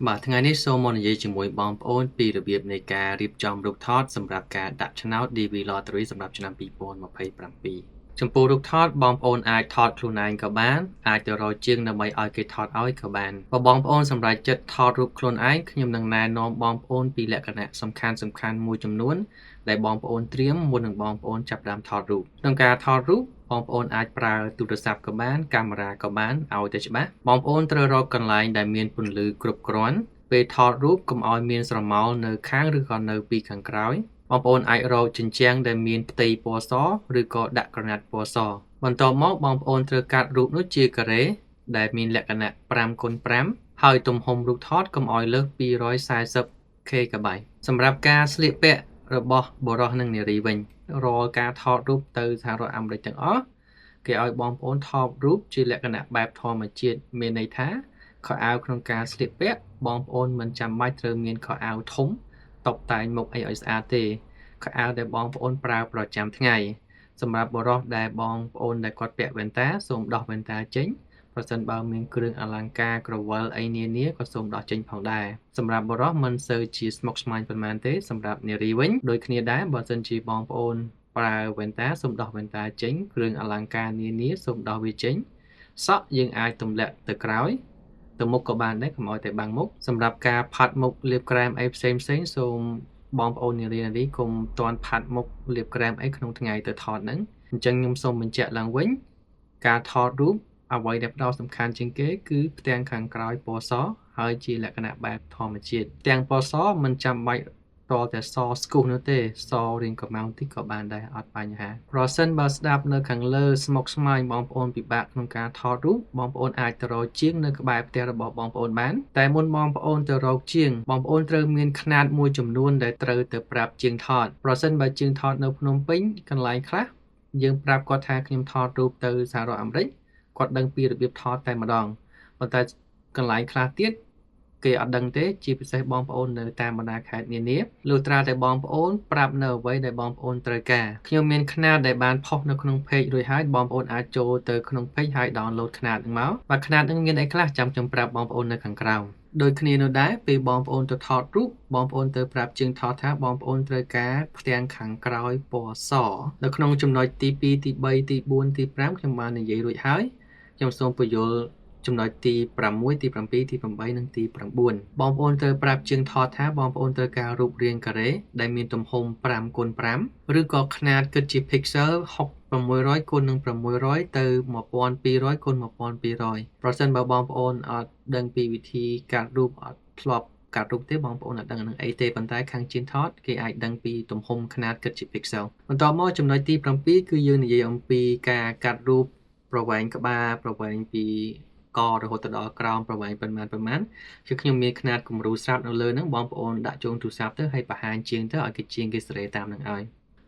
បាទថ្ងៃនេះសូមមកនិយាយជាមួយបងប្អូនពីរបៀបនៃការរៀបចំរូបថតសម្រាប់ការដាក់ឆ្នោត DV Lottery សម្រាប់ឆ្នាំ2027ចំពោះរូបថតបងប្អូនអាចថតខ្លួនឯងក៏បានអាចទៅរកជាងដើម្បីឲ្យគេថតឲ្យក៏បានបើបងប្អូនសម្រេចចិត្តថតរូបខ្លួនឯងខ្ញុំនឹងណែនាំបងប្អូនពីលក្ខណៈសំខាន់ៗមួយចំនួនដែលបងប្អូនត្រៀមមុននឹងបងប្អូនចាប់ផ្ដើមថតរូបក្នុងការថតរូបបងប្អូនអាចប្រើទូរស័ព្ទក៏បានកាមេរ៉ាក៏បានឲ្យតែច្បាស់បងប្អូនត្រូវរកកន្លែងដែលមានពន្លឺគ្រប់គ្រាន់ពេលថតរូបកុំឲ្យមានស្រមោលនៅខាងឬក៏នៅពីខាងក្រោយបងប្អូនអាចរកជញ្ជាំងដែលមានផ្ទៃពណ៌សឬក៏ដាក់ក្រណាត់ពណ៌សបន្ទាប់មកបងប្អូនត្រូវកាត់រូបនោះជាការ៉េដែលមានលក្ខណៈ 5x5 ហើយទំហំរូបថតកុំឲ្យលើស 240 KB សម្រាប់ការស្លៀកពាក់របស់បុរសនិងនារីវិញរាល់ការថតរូបទៅសហរដ្ឋអាមេរិកទាំងអស់គេឲ្យបងប្អូនថតរូបជាលក្ខណៈបែបធម្មជាតិមានន័យថាខោអាវក្នុងការស្លៀកពាក់បងប្អូនមិនចាំបាច់ត្រូវមានខោអាវធំតុបតែងមុខអីឲ្យស្អាតទេខោអាវដែលបងប្អូនប្រើប្រចាំថ្ងៃសម្រាប់បុរសដែលបងប្អូនដែលគាត់ពាក់វ៉ែនតាសូមដោះវ៉ែនតាចេញប្រសិនបើមានគ្រឿងអលង្ការក្រវិលអីនានាក៏សូមដោះចេញផងដែរសម្រាប់បុរសមិនសូវជាស្មុគស្មាញប៉ុន្មានទេសម្រាប់នារីវិញដូចគ្នាដែរបើសិនជាបងប្អូនប្រើវ៉ែនតាសូមដោះវ៉ែនតាចេញគ្រឿងអលង្ការនានាសូមដោះវាចេញសក់យើងអាចទម្លាក់ទៅក្រោយទៅមុខក៏បានដែរកុំឲ្យតែបាំងមុខសម្រាប់ការផាត់មុខលាបក្រែមអីផ្សេងៗសូមបងប្អូននារីកុំទាន់ផាត់មុខលាបក្រែមអីក្នុងថ្ងៃទៅថតហ្នឹងអញ្ចឹងខ្ញុំសូមបញ្ជាក់ឡើងវិញការថតរូបអ្វីដែលផ្ដោតសំខាន់ជាងគេគឺផ្ទាំងខាងក្រោយពណ៌សហើយជាលក្ខណៈបែបធម្មជាតិផ្ទាំងពណ៌សមិនចាំបាច់តតែសស្គុះនោះទេសរៀងកម្ៅតិចក៏បានដែរអត់បញ្ហាប្រសិនបើស្ដាប់នៅខាងលើស្មុគស្មាញបងប្អូនពិបាកក្នុងការថតរូបបងប្អូនអាចទៅរកជាងនៅក្បែរផ្ទះរបស់បងប្អូនបានតែមុនបងប្អូនទៅរកជាងបងប្អូនត្រូវមានខ្នាតមួយចំនួនដែលត្រូវទៅប្រាប់ជាងថតប្រសិនបើជាងថតនៅភ្នំពេញកន្លែងខ្លះយើងប្រាប់គាត់ថាខ្ញុំថតរូបទៅសហរដ្ឋអាមេរិកគាត់ដឹងពីរបៀបថតតែម្ដងប៉ុន្តែកន្លែងខ្លះទៀតគេអត់ដឹងទេជាពិសេសបងប្អូននៅតាមបណ្ដាខេត្តនានាលុះត្រាតែបងប្អូនប្រាប់នៅអ្វីដែលបងប្អូនត្រូវការខ្ញុំមានខ្នាតដែលបានផុសនៅក្នុង page រួចហើយបងប្អូនអាចចូលទៅក្នុង page ហើយ download ខ្នាតហ្នឹងមកបាទខ្នាតហ្នឹងមានអីខ្លះចាំខ្ញុំប្រាប់បងប្អូននៅខាងក្រោមដូចគ្នានោះដែរពេលបងប្អូនទៅថតរូបបងប្អូនទៅប្រាប់ជាងថតថាបងប្អូនត្រូវការផ្ទាំងខាងក្រោយពណ៌សនៅក្នុងចំណុចទី2ទី3ទី4ទី5ខ្ញុំបាននិយាយរួចហើយខ្ញុំសូមពន្យល់ចំណុចទី6ទី7ទី8និងទី9បងប្អូនត្រូវប្រាប់ជាងថតថាបងប្អូនត្រូវការរូបរាងការ៉េដែលមានទំហំ 5x5 ឬក៏ខ្នាតគិតជា pixel 600គុណនឹង600ទៅ1200គុណ1200ប្រសិនបើបងប្អូនអត់ដឹងពីវិធីកាត់រូបអត់ធ្លាប់កាត់រូបទេបងប្អូនអត់ដឹងនឹងអីទេប៉ុន្តែខាងជាងថតគេអាចដឹងពីទំហំខ្នាតគិតជា pixel បន្ទាប់មកចំណុចទី7គឺយើងនិយាយអំពីការកាត់រូបប្រវែងក្បាលប្រវែងពីករហូតទៅដល់ក្រោមប្រវែងប៉ុន្មានគឺខ្ញុំមានខ្នាតគំរូស្រាប់នៅលើហ្នឹងបងប្អូនដាក់ចូលទូរស័ព្ទទៅហើយបង្ហាញជាងទៅឲ្យគេជាងគេសេរីតាមនឹងឲ្យ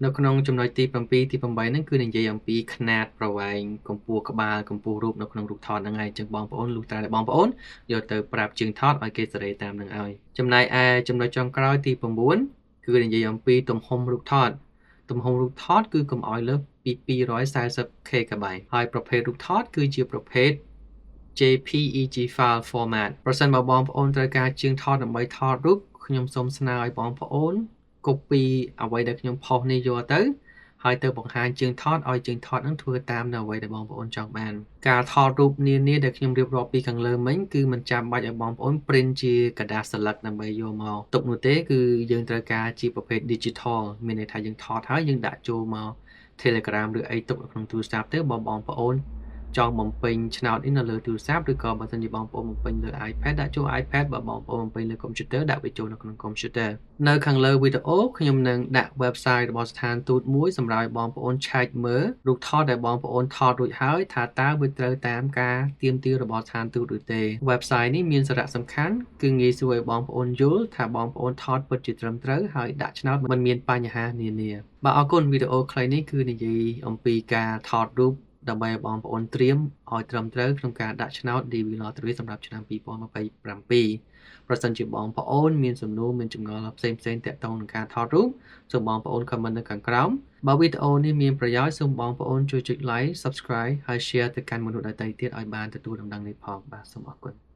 នៅក្នុងចំណុចទី7ទី8ហ្នឹងគឺនិយាយអំពីខ្នាតប្រវែងកម្ពស់ក្បាលកម្ពស់រូបនៅក្នុងរូបថតហ្នឹងហើយអញ្ចឹងបងប្អូនលុះត្រាតែបងប្អូនយកទៅប្រាប់ជាងថតឲ្យគេសេរីតាមនឹងឲ្យចំណែកឯចំណុចចុងក្រោយទី9គឺនិយាយអំពីទំហំរូបថតទំហំរូបថតគឺកុំឲ្យលើសពី 240 KB ហើយប្រភេទរូបថតគឺជាប្រភេទ JPEG file format ប្រសិនបើបងប្អូនត្រូវការជាងថតដើម្បីថតរូបខ្ញុំសូមស្នើឲ្យបងប្អូន copy អ្វីដែលខ្ញុំផុសនេះយកទៅហើយទៅបង្ហាញជាងថតឲ្យជាងថតនឹងធ្វើតាមនៅអ្វីដែលបងប្អូនចង់បានការថតរូបនានាដែលខ្ញុំរៀបរាប់ពីខាងលើមិញគឺមិនចាំបាច់ឲ្យបងប្អូន print ជាក្រដាសស្លឹកដើម្បីយកមកទុកនោះទេគឺយើងត្រូវការជាប្រភេទ digital មានន័យថាយើងថតហើយយើងដាក់ចូលមក Telegram ឬអីទុកនៅក្នុងទូរស័ព្ទទៅបងប្អូនចង់បំពេញឆ្នោតនេះនៅលើទូរស័ព្ទឬក៏បើសិនជាបងប្អូនបំពេញលើ iPad ដាក់ចូល iPad បើបងប្អូនបំពេញលើ computer ដាក់វាចូលនៅក្នុង computer នៅខាងលើវីដេអូខ្ញុំនឹងដាក់ website របស់ស្ថានទូតមួយសម្រាប់បងប្អូនឆែកមើលរូបថតដែលបងប្អូនថតរួចហើយថាតើវាត្រូវតាមការទាមទាររបស់ស្ថានទូតឬទេ website នេះមានសារៈសំខាន់គឺងាយស្រួលឲ្យបងប្អូនយល់ថាបងប្អូនថតពិតជាត្រឹមត្រូវហើយដាក់ឆ្នោតមិនមានបញ្ហានានាបាទអរគុណវីដេអូខ្លីនេះគឺនិយាយអំពីការថតរូបដើម្បីឲ្យបងប្អូនត្រៀមឲ្យត្រឹមត្រូវក្នុងការដាក់ឆ្នោត DV Lottery សម្រាប់ឆ្នាំ2027ប្រសិនជាបងប្អូនមានសំណួរមានចម្ងល់ផ្សេងៗទាក់ទងនឹងការថតរូបសូមបងប្អូន comment នៅខាងក្រោមបើវីដេអូនេះមានប្រយោជន៍សូមបងប្អូនជួយចុច like Subscribe ហើយ Share ទៅកាន់មនុស្សដទៃទៀតឲ្យបានទទួលដំណឹងនេះផងបាទសូមអរគុណ។